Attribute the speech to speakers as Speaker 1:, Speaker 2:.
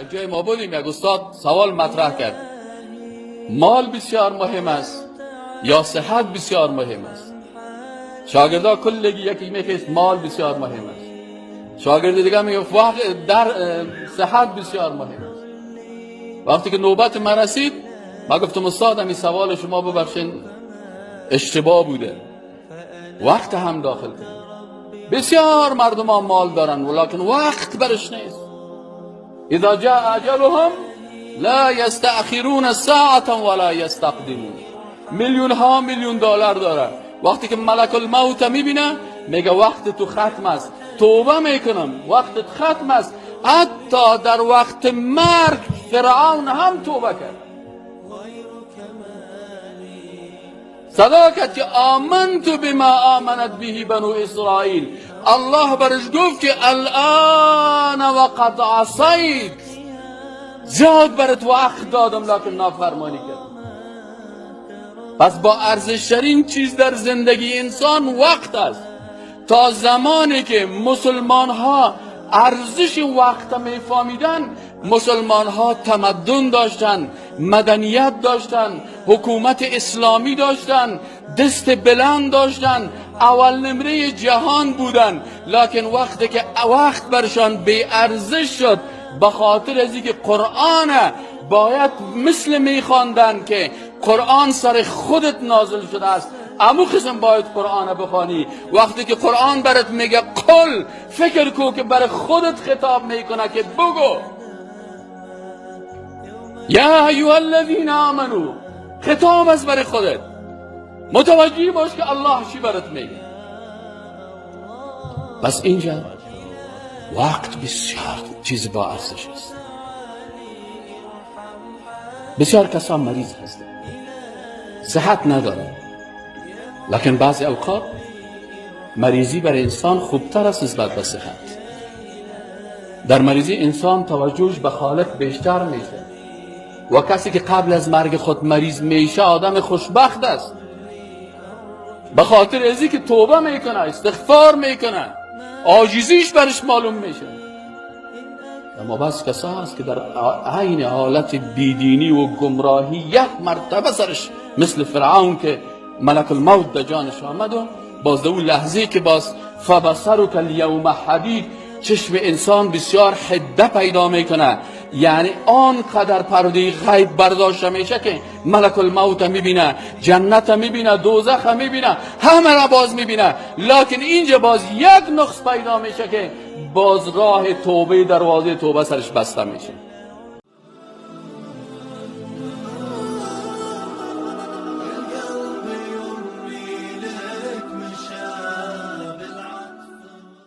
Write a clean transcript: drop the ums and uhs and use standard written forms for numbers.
Speaker 1: یک جای ما بودیم، یک استاد سوال مطرح کرد: مال بسیار مهم است یا صحت بسیار مهم است؟ شاگردا کلگی یکی میگه مال بسیار مهم است، شاگرد دیگه میگه در صحت بسیار مهم است. وقتی که نوبت من رسید، ما گفتم استاد، این سوال شما ببخشین اشتباه بوده، وقت هم داخل کنید. بسیار مردم ها مال دارن ولکن وقت برش نیست. اذا جاء اجلهم لا یستأخرون ساعة ولا یستقدمون. میلیون ها میلیون دلار داره، وقتی که ملک الموت میبینه میگه وقت تو ختم است، توبه میکنم، وقت ختم است. حتی در وقت مرگ فرعون هم توبه کرد، صدا کرد که آمنت بما آمنت به بنو اسرائیل. الله برش گفت که الان وقد عصیت، زیاد برات وقت دادم لکن نافرمانی کرد. پس با ارزشترین چیز در زندگی انسان وقت است. تا زمانی که مسلمان ها ارزش وقت میفهمیدن، مسلمان ها تمدن داشتن، مدنیت داشتن، حکومت اسلامی داشتن، دست بلند داشتن، اول نمره جهان بودن. لکن وقتی که وقت برشان بی ارزش شد، به خاطر از اینکه قرآن باید مثل میخواندن که قرآن سر خودت نازل شده است، امو قسم باید قرآن بخوانی. وقتی که قرآن برات میگه قل، فکر کو که بر خودت خطاب میکنه که بگو یا ایها الذین آمنو، خطاب است برای خودت، متوجه باش که الله چی برات میگه. پس اینجا وقت بسیار چیز با ارزش است. بسیار کسان مریض هستند، صحت ندارند، لکن بعضی اوقات مریضی برای انسان خوبتر است نسبت به صحت. در مریضی انسان توجهش به خالق بیشتر میشه و کسی که قبل از مرگ خود مریض میشه آدم خوشبخت است، به خاطر ازی که توبه میکنه، استغفار میکنه، عاجزیش برش معلوم میشه. اما بعض کسا هست که در عین حالت بیدینی و گمراهی یک مرتبه سرش مثل فرعون که ملک الموت در جانش آمد و باز در اون لحظه که باز فبصرک الیوم حدید، چشم انسان بسیار حده پیدا میکنه، یعنی آنقدر پرده غیب برداشته میشه که ملک الموت میبینه، جنت میبینه، دوزخ میبینه، همه را باز میبینه. لکن اینجا باز یک نقص پیدا میشه که باز راه توبه، دروازه توبه سرش بسته میشه.